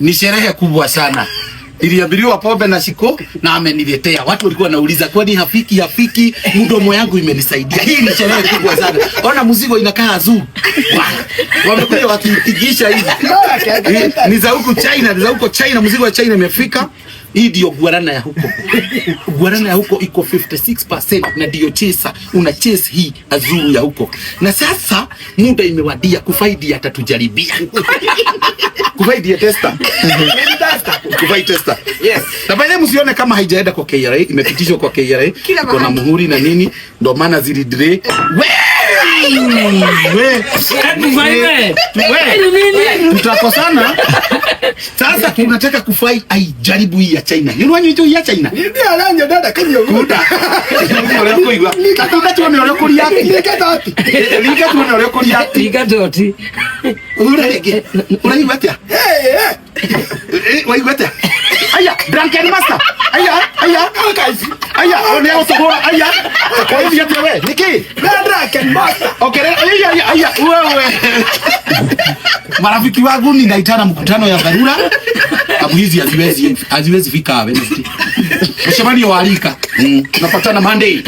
Ni sherehe kubwa sana. Niliambiliwa pombe na shiko na ameniletea. Watu walikuwa wanauliza, kwani hafiki hafiki? Mdomo yangu imenisaidia. Hii ni sherehe kubwa sana. Ona mzigo inakaa zoo. Wamekuja wakiipigisha hivi. Ni za huku China, ni za huko China, mzigo wa China imefika. Hii ndio guarana ya huko. Guarana ya huko iko 56% na ndio chesa. Una chase hii azuru ya huko. Na sasa muda imewadia kufaidi atatujaribia. Kufaidi ya tester. Kufai tester. Yes. Na by the way, msione kama haijaenda kwa KRA, imepitishwa kwa KRA. Kila Iko na mahali. Muhuri na nini, ndio maana zili delay. We! We! Kufai. We! Tutakosana. Sasa tunataka kufai aijaribu hii ya China. Ni rwanyu hiyo ya China. Nĩ aranya ndenda kanyua. Kuda. Ũrĩa kũigua. Takuga tuone ũrĩa kũriati. Ringa toti. Ringa tuone ũrĩa kũriati. Ringa toti. Ura rĩngĩ. Ũraigua atĩa? Waigua atĩa? Aya, drunken master. Aya, aya. Aya, nĩ agũtũgũra. Aya. Ũraigua atĩa we? Nĩkĩ? Drunken master. Okay, aya, aya, aya, wewe. Marafiki wangu, ninaitana mkutano ya dharura. Abu hizi haziwezi haziwezi fika Wednesday. Mshamani wa alika. Tunapatana Monday.